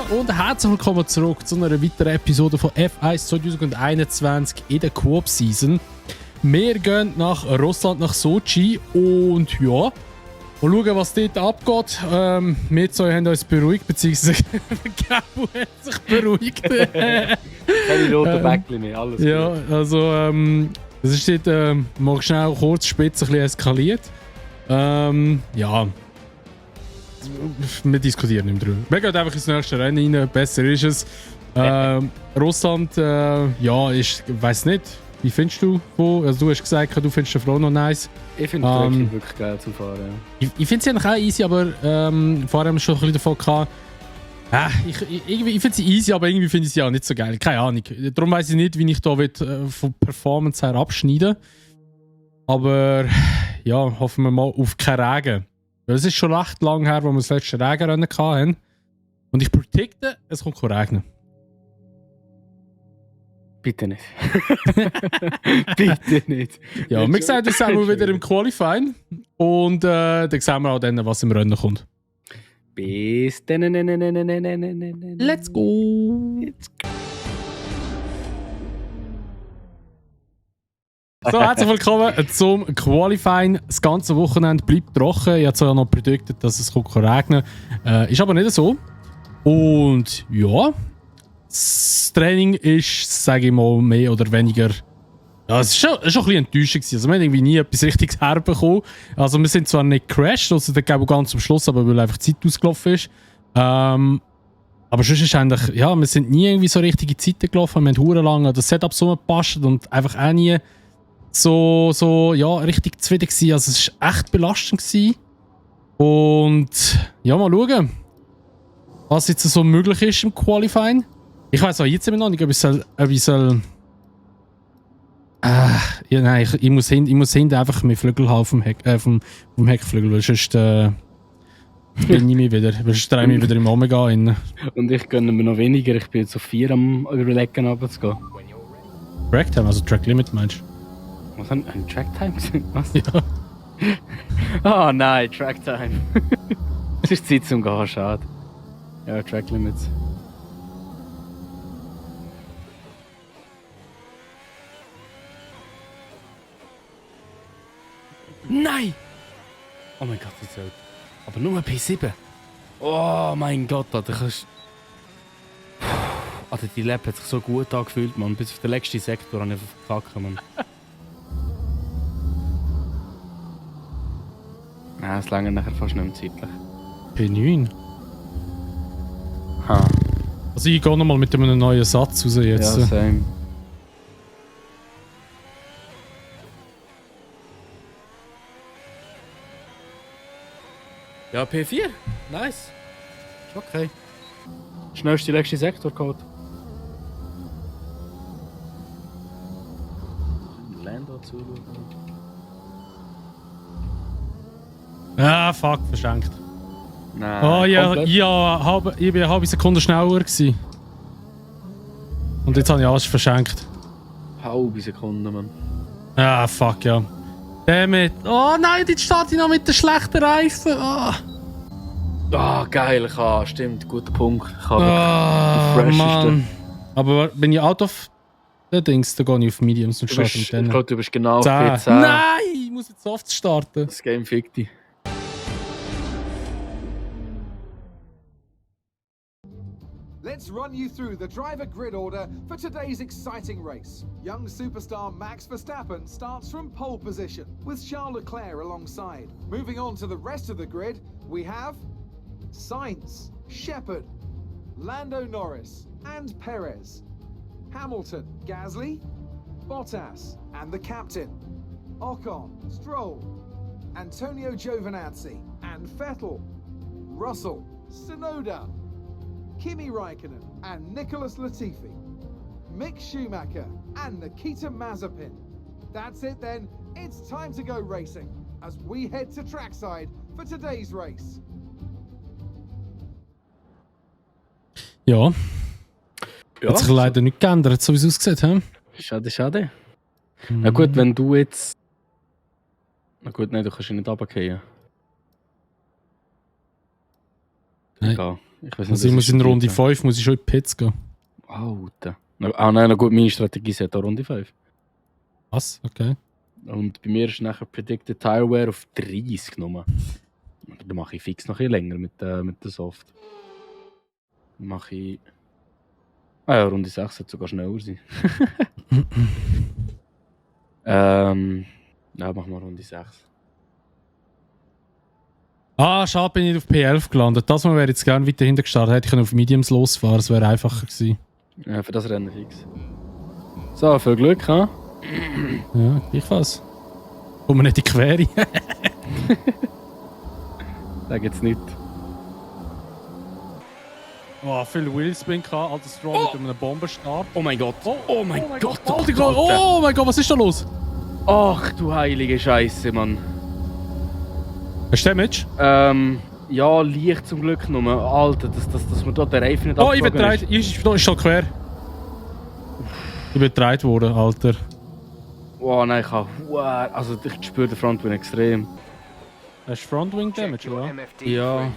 und herzlich willkommen zurück zu einer weiteren Episode von F1 2021 in der Coop-Season. Wir gehen nach Russland, nach Sochi und ja, mal schauen, was dort abgeht. Wir zwei haben uns beruhigt, beziehungsweise Gabo hat sich beruhigt. Keine roten Bäckchen mehr, alles ja, gut. also es ist dort mal schnell kurz spitz ein bisschen eskaliert. Ja. Wir diskutieren nicht mehr drüber. Wir gehen einfach ins nächste Rennen rein, besser ist es. Russland, ja, ist, ich weiss nicht, wie findest du? Also du hast gesagt, du findest den Frau noch nice. Ich finde es wirklich geil zu fahren. Ja. Ich finde sie eigentlich auch easy, aber vorher haben wir schon ein bisschen davon gehabt. Ich finde sie easy, aber irgendwie finde ich sie auch nicht so geil. Keine Ahnung. Darum weiss ich nicht, wie ich da von Performance her abschneiden. Aber ja, hoffen wir mal auf keinen Regen. Weil es ist schon recht lang her, wo wir das letzte Regenrennen hatten. Und ich predikte, es kommt regnen. Bitte nicht. Bitte nicht. Ja, wir sehen uns auch wieder im Qualifying. Und dann sehen wir auch dann, was im Rennen kommt. Bis dann. Let's go! So, herzlich willkommen zum Qualifying. Das ganze Wochenende bleibt trocken. Ich habe zwar noch prediktet, dass es regnen kommt. Ist aber nicht so. Und ja, das Training ist, sage ich mal, mehr oder weniger. Ja, es war schon ein bisschen enttäuschend. Also, wir haben irgendwie nie etwas Richtiges herbekommen. Also, wir sind zwar nicht gecrashed, also dann ganz am Schluss, aber weil einfach die Zeit ausgelaufen ist. Aber sonst ist eigentlich, ja, wir sind nie irgendwie so richtige Zeiten gelaufen. Wir haben verdammt lange das Setup so gepasst und einfach auch nie so ja, richtig zufrieden gewesen. Also es war echt belastend gewesen. Und ja, mal schauen, was jetzt so möglich ist im Qualifying. Ich weiß auch jetzt immer noch nicht, ob ich soll ja, nein, ich muss hinten einfach mit Flügel haben vom Heckflügel, weil sonst bin ich mich wieder, sonst drehe ich mich wieder im Omega rein. Und ich gönne mir noch weniger, ich bin jetzt auf 4 am Überlegen runterzugehen. Tracktime, also Track Limit meinst du? Was haben ein Tracktime gesehen? Was? Ja. Oh nein, Tracktime. Es ist Zeit zum Gehen, schade. Ja, Track Limits. Nein! Oh mein Gott, das ist aber nur P7. Oh mein Gott, Alter, kannst... Alter, die Lab hat sich so gut angefühlt, Mann. Bis auf den letzten Sektor habe ich verkackt, Mann. Nein, es lange nachher fast nicht mehr zeitlich. P9? Ha. Also ich gehe nochmal mit einem neuen Satz raus jetzt. Ja, same. Ja, P4. Nice. Ist okay. Schnellste letzte Sektorcode. Lando zuschauen. Ah, fuck, verschenkt. Nein. Oh ja, komplett. ja, ich bin eine halbe Sekunde schneller gewesen. Und jetzt habe ich alles verschenkt. Halbe Sekunde, Mann. Ah, fuck, ja. Damit. Oh nein, jetzt steht ich noch mit den schlechten Reifen. Ah, geil, ich habe, stimmt, guter Punkt. Ich habe Mann. Aber wenn ich out of the Dings, dann gehe ich auf Mediums und starte mit ich denen. glaube, du bist genau auf 10. P10. Nein, ich muss jetzt Soft starten. Das Game fickt dich. Let's run you through the driver grid order for today's exciting race. Young superstar Max Verstappen starts from pole position, with Charles Leclerc alongside. Moving on to the rest of the grid, we have Sainz, Shepard, Lando Norris, and Perez. Hamilton, Gasly, Bottas, and the captain. Ocon, Stroll, Antonio Giovinazzi, and Vettel. Russell, Tsunoda, Kimi Raikkonen and Nicholas Latifi, Mick Schumacher and Nikita Mazepin. That's it then, it's time to go racing as we head to trackside for today's race. Ja, Ja, hat sich leider nicht geändert, so wie es aussieht. He? schade, schade. Na gut, wenn du jetzt... Na gut, nein, du kannst ihn nicht runterfallen. Nein. Egal. Ich weiß Also ich muss in Runde 5 muss ich schon in die Pits gehen. Alter. Ah nein, na gut, meine Strategie ist auch Runde 5. Was? Okay. Und bei mir ist nachher Predicted Tire Wear auf 30 genommen. Aber dann mache ich fix noch ein bisschen länger mit der Soft. Dann mache ich... Ah ja, Runde 6 sollte sogar schneller sein. Ja, machen wir Runde 6. Ah, schade, bin ich auf P11 gelandet. Das Mal wäre jetzt gerne weiter hinten gestartet. Hätte ich auf Mediums losfahren, es wäre einfacher gewesen. Ja, für das Rennen fix. So, viel Glück, ha? Ja, gleichfalls. Kommen wir nicht in die Quere. Da geht's nicht. Oh, viel Wheelspin gehabt, alter Stroll mit einem Bombenstart. Oh mein Gott! Oh mein Gott! Oh mein Gott, was ist da los? Ach du heilige Scheiße, Mann. Hast du Damage? Ja, leicht zum Glück nur. Alter, dass man da den Reifen nicht Oh, ich bin abgezogen gedreht. Ich schon quer. Ich bin gedreht worden, Alter. Oh nein, ich habe... Also ich spüre den Frontwind extrem. Hast du Frontwing Damage, oder? Ja.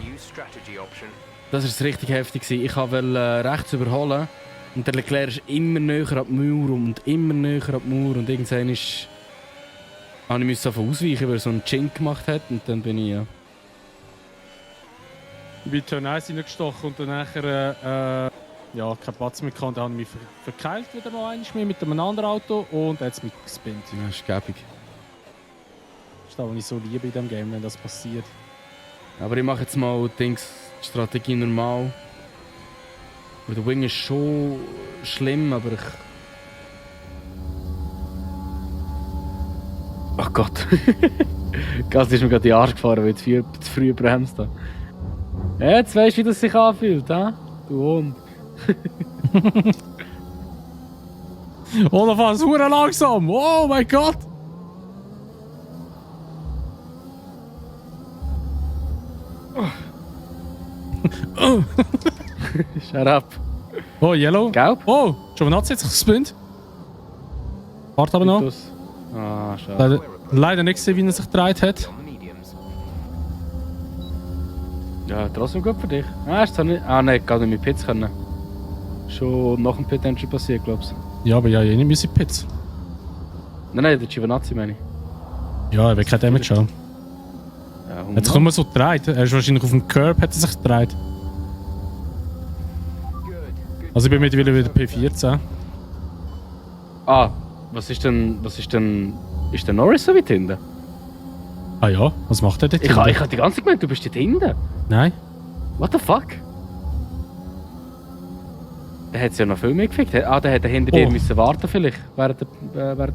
Das war richtig heftig. Ich wollte rechts überholen und der Leclerc ist immer näher an die Mauer und immer näher an die Mauer und irgendwann musste ich davon ausweichen, weil er so einen Chink gemacht hat und dann bin ich ja... Ich bin in Turn 1 reingestochen und dann nachher ja, keinen Platz mehr gehabt. Dann habe ich mich verkeilt wieder mal einmal mit einem anderen Auto und jetzt mich gespinnt. Ja, das ist gäbig. Das ist das, was ich so liebe in diesem Game, wenn das passiert. Aber ich mache jetzt mal die Strategie normal. Weil der Wing ist schon schlimm, aber ich... Ach Gott. Gas ist mir gerade in die Arsch gefahren, weil ich zu früh bremst habe. Ja, jetzt weißt du, wie das sich anfühlt, ha? Du Hund. Olaf, es ist verdammt langsam! Oh mein Gott! Shut up. Oh, Yellow. Gelb? Oh, Giovinazzi hat sich gespinnt. Warte aber noch. Ah, schade. Leider nicht gesehen, wie er sich gedreht hat. Ja, trotzdem gut für dich. Ah, ist zwar nicht... Ah, nein, gar nicht mit Pits können. Schon nach dem Pit schon passiert, glaubst du? Ja, aber ja, ich nicht Pits. Nein, der Giovinazzi meine ich. Ja, er will kein Damage haben. Ja, Hat sich nur so gedreht. Er ist wahrscheinlich auf dem Curb, hat er sich gedreht. Also ich bin mittlerweile wieder P14. Ah, was ist denn... Ist der Norris so weit hinten? Ah ja, was macht er dort Ich hab die ganze Zeit gemeint, du bist dort hinten. Nein. What the fuck? Der hat es ja noch viel mehr gefickt. Ah, der hätte hinter dir müssen warten vielleicht, während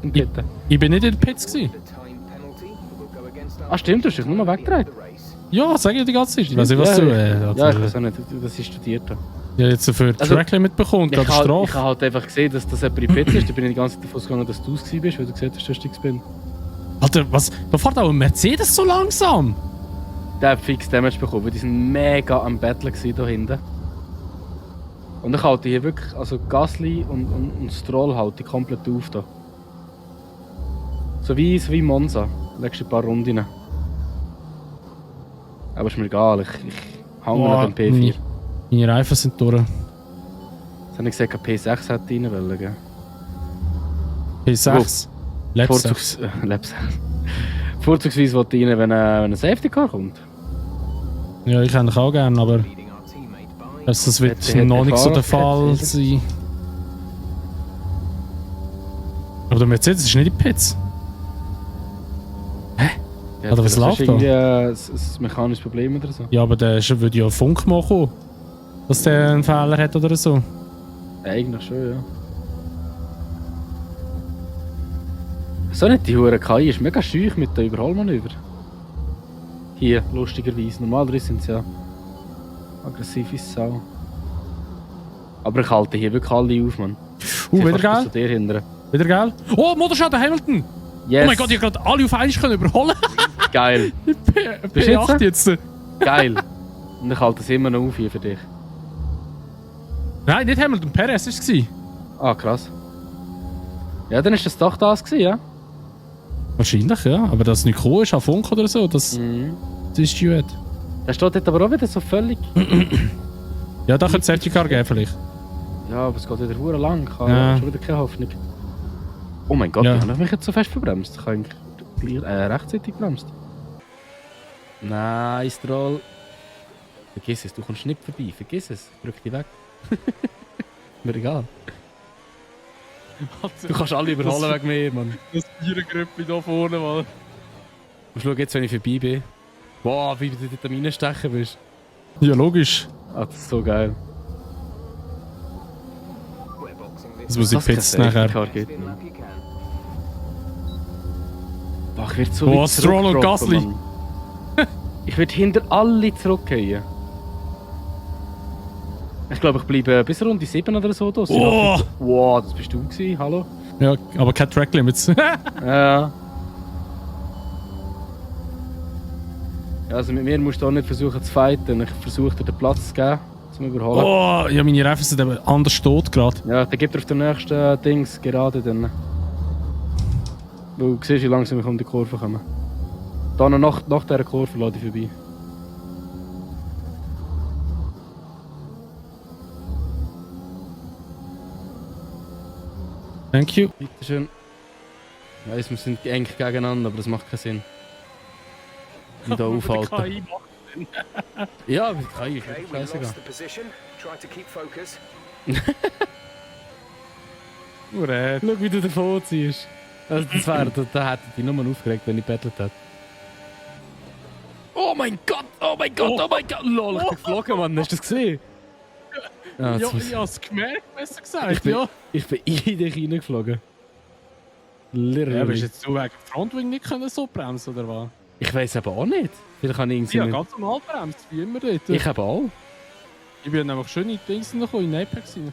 dem Pitten. Ich bin nicht in den Pits gewesen. Ah stimmt, du hast dich nur weggedreht. Ja, sag ich die ganze Zeit. Ich weiß nicht, was du... ja, ich weiß auch nicht, dass ich studiert habe. Ja, jetzt für Tracklimit bekommen, Ich gerade habe Strafe. halt einfach gesehen, dass das jemand in Pits ist. Da bin ich die ganze Zeit davon ausgegangen, dass du es gewesen bist, weil du gesagt hast, dass ich bin. Alter, was? Da fährt auch ein Mercedes so langsam. Der hat fix Damage bekommen, weil die sind mega am Battle da hinten. Und ich halte hier wirklich, also Gasly und Stroll halte ich komplett auf da. So wie Monza, legst du ein paar Runden rein. Aber ist mir egal, ich hänge nach dem P4. Meine Reifen sind durch. Jetzt habe ich gesagt, P6 hätte rein wollen, gell? P6. Vorzugsweise wollte ich rein, wenn ein Safety Car kommt. Ja, ich hätte auch gerne, aber das wird noch nicht so der Fall sein. Aber der Mercedes ist nicht in Pits. Hä? Ja, oder was läuft da? Irgendwie ein mechanisches Problem oder so. Ja, aber der würde ja Funk machen, dass der einen Fehler hat oder so. Ja, eigentlich schon, ja. So nicht, die hure KI ist mega schüch mit den Überholmanöver. Hier, lustigerweise. Normalerweise sind sie ja aggressiv wie Sau. Aber ich halte hier wirklich alle auf, Mann. Wieder geil. Zu dir hinten. Wieder geil. Oh, Motorschaden Hamilton! Yes. Oh mein Gott, ich konnte alle auf einmal überholen. Geil. P8 jetzt. Geil. Und ich halte es immer noch auf hier für dich. Nein, nicht Hamilton, Perez war es. Ah, krass. Ja, dann ist das doch das gewesen, ja? Wahrscheinlich, ja. Aber dass es nicht gekommen ist, an Funk oder so, das ist Duet. Der steht dort aber auch wieder so völlig... Ja, da könnte Safety Car geben vielleicht. Ja, aber es geht wieder hure lang. Ich habe Ja. schon wieder keine Hoffnung. Oh mein Gott, Ja. wie habe ich mich jetzt so fest verbremst? Ich habe eigentlich rechtzeitig gebremst. Nein, Stroll. Vergiss es, du kommst nicht vorbei. Vergiss es. Drück dich weg. Mir egal. Du kannst alle überholen wegen mir, Mann. Das Vierergrüppli da vorne, mal. Und schau jetzt, wenn ich vorbei bin. Wow, wie du dort am Reinstechen bist. Ja, logisch. Ah, das ist so geil. Das muss ich Dass es fetzt kein nachher. Safety Car gibt, Mann. Boah, ich werde so Boah, weit Stroll und zurückgedroppt, Gasly. Mann. Ich werde hinter alle zurückgehen. Ich glaube, ich bleibe bis Runde 7 oder so. Da. Oh. Wow, das bist du gewesen, hallo? Ja, aber keine Track Limits. Ja. Ja, also mit mir musst du auch nicht versuchen zu fighten. Ich versuche dir den Platz zu geben, zum Überholen. Oh, ja, meine Reifen sind eben anders tot gerade. Ja, dann gibt er auf den nächsten Dings gerade dann. Weil du siehst, wie langsam ich um die Kurve komme. Da noch nach dieser Kurve lade ich vorbei. Thank you. Bitteschön. Ich weiss, wir sind eng gegeneinander, aber das macht keinen Sinn. Wie da aufhalten. Ja, mit KI, ist Okay, wirklich we scheißegal. lost the position. Try to keep focus. Schau, wie du davon ziehst. Also das wäre, da hätte ich nur aufgeregt, wenn ich battlet hätte. Oh mein Gott, oh mein Gott, oh mein Gott! Lol, ich bin geflogen, Mann, hast du das gesehen? Ja, Ja, jetzt muss- ich habe es gemerkt, besser ich, gesagt. bin, Ja. ich bin in dich reingeflogen. Ja, Literally. bist jetzt du wegen Frontwing nicht können so bremsen, oder was? Ich weiß aber auch nicht. Vielleicht kann ich irgendwie... Ja, ganz normal bremst, wie immer dort. ich habe auch. Ich bin nämlich schön in die Dings gekommen, in Apex rein.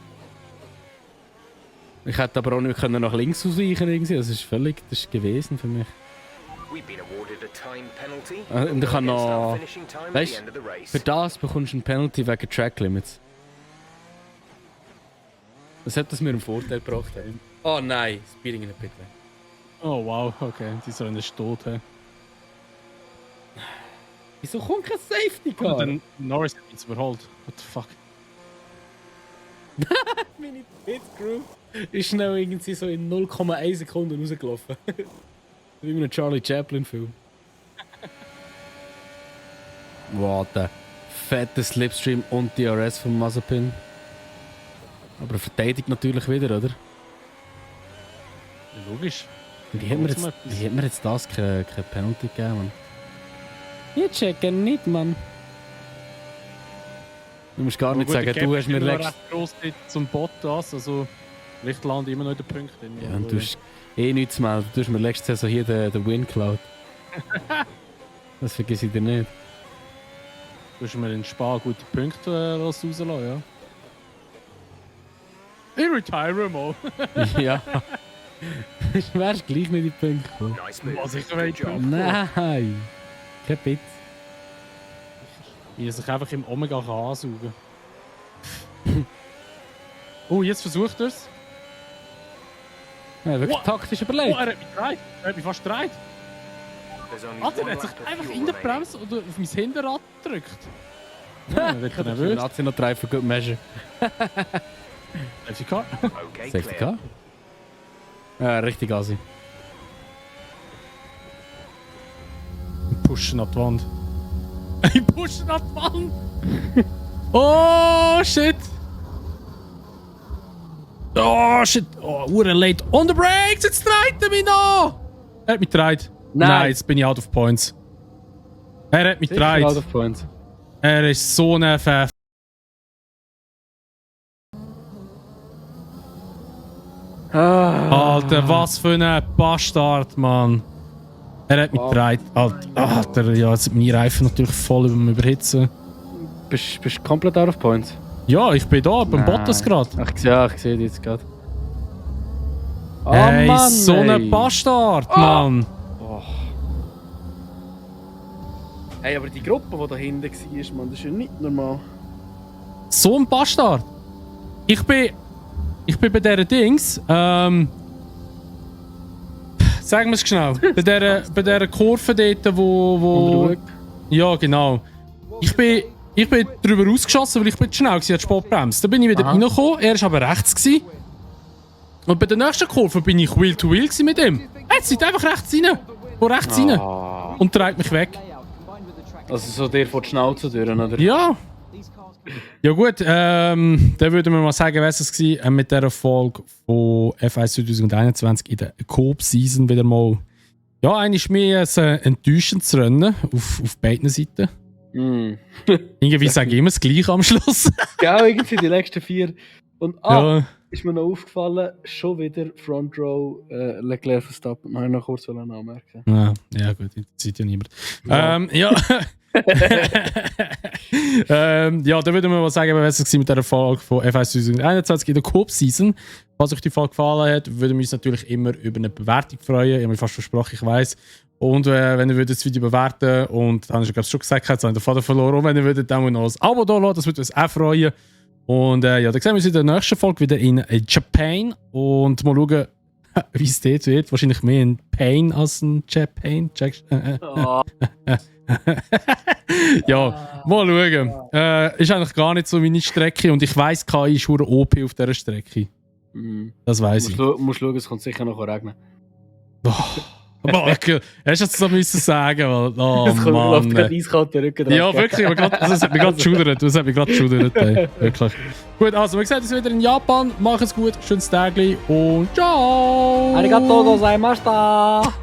Ich hätte aber auch nicht können nach links ausweichen irgendwie. Das ist völlig... Das ist gewesen für mich. We've been awarded a time penalty. Und ich kann Against our noch... finishing time at Weißt the end of the race. für das bekommst du einen Penalty wegen Track Limits. Das hat das mir einen Vorteil gebracht. Ey. Oh nein, Speeding in der Pit. Oh wow, okay, die sollen nicht tot haben. Wieso kommt kein Safety Und Car? dann Norris hat uns überholt. What the fuck? Meine Pit Crew ist schnell irgendwie so in 0,1 Sekunden rausgelaufen. Wie in einem Charlie Chaplin Film. Wow, der fette Slipstream und DRS von Mazepin. Aber er verteidigt natürlich wieder, oder? Ja, logisch. Wie hat mir jetzt das keine Penalty gegeben, Mann? Ich checke nicht, Mann. Du musst gar nicht Aber gut, sagen, der du Gap hast mir ist immer noch längst... recht gross dort zum Bottas, also vielleicht landen immer noch in den Punkten. Ja, und du hast eh nichts zu melden. Du hast mir letzte Saison hier den Win geklaut. Das vergiss ich dir nicht. Du hast mir in Spa gute Punkte rauslassen, ja. Ich retire mal. Ja. Du wärst gleich nicht in die Punkte gekommen. Nice move. Was ich Good weiß. job. Nein! Kein Bit. Wie er sich einfach im Omega kann ansaugen. Oh, jetzt versucht er es. Ja, wirklich What? taktisch Oh, überlegt. er hat mich gedreht. Er hat mich fast gedreht. There's only Alter, one er hat sich lap of einfach fuel in der remaining. Bremse oder auf mein Hinterrad gedrückt. Ja, er wird Ich habe den nervös. Nazi noch drei für Good Measure. Safety Car. Okay, Safety clear. Car? Ja, richtig assi. Pushen an die Wand. Ich pushen an die Wand! Oh shit! Oh shit! Oh, Uhren late. On the brakes! Jetzt dreht er mich noch! Er hat mich gedreht. Nein. Jetzt bin ich out of points. Er hat mich Sicher out gedreht. of points. Er ist so ein Pfeff. Alter, was für ein Bastard, Mann. Er hat mich gedreht. Alter, ja, jetzt sind meine Reifen natürlich voll überhitzen. Bist du komplett out of points? Ja, ich bin da, beim Bottas gerade. Ach, ja, ich sehe dich jetzt gerade. Oh, Ey, Mann, so ey. ein Bastard, Mann. Oh. Hey, aber die Gruppe, die da hinten war, Mann, das ist ja nicht normal. So ein Bastard. Ich bin bei dieser Dings, sagen wir es schnell, bei dieser Kurve dort, wo... Unter der Brücke. Ja, genau. Ich bin Ich bin drüber ausgeschossen, weil ich bin zu schnell war, hat Sport bremst. Dann bin ich wieder reingekommen, er war aber rechts gewesen. Und bei der nächsten Kurve bin ich Wheel to Wheel gewesen mit ihm. Er zieht einfach rechts rein. Von rechts rein. Und dreht mich weg. Also so der von der Schnauze durch, oder? Ja. Ja gut, dann würden wir mal sagen, was es war mit dieser Folge von F1 2021 in der Coop-Season wieder mal. Ja, eigentlich mehr ein enttäuschendes Rennen auf beiden Seiten. Irgendwie sage ich immer das Gleiche am Schluss. Ja, irgendwie die letzten 4. Und Ja. ist mir noch aufgefallen, schon wieder Front Row Leclerc Verstappen. Noch noch kurz anmerken. Ja gut, interessiert ja niemand. Ja. Ja. Ja, dann würden wir mal sagen, was es war mit dieser Folge von F1 2021 in der Coop-Season. Falls euch die Folge gefallen hat, würden wir uns natürlich immer über eine Bewertung freuen. Ich habe mir fast versprochen, ich weiss. Und wenn ihr das Video bewerten und dann habe ich schon gesagt, jetzt habe ich den Faden verloren. Und wenn ihr würdet, dann noch ein Abo da lassen, das würde uns auch freuen. Und ja, dann sehen wir uns in der nächsten Folge wieder in Japan und mal schauen, wie es dort wird. Wahrscheinlich mehr ein Pain als ein Japan. Ja, mal schauen. Ist eigentlich gar nicht so meine Strecke und ich weiss, KI ist hure OP auf dieser Strecke. Das weiss ich. Musst schauen, es kommt sicher noch regnen. Boah, hast du jetzt so müssen sagen, weil, oh Es kommt Mann. gerade eiskalte Rücken dran. Ja, wirklich, das hat mich gerade geschudert. Das hat mich gerade geschudert, ey. Wirklich. Gut, also, wir sehen uns wieder in Japan. Macht es gut, schönes Tag und ciao! Arigatou gozaimashita!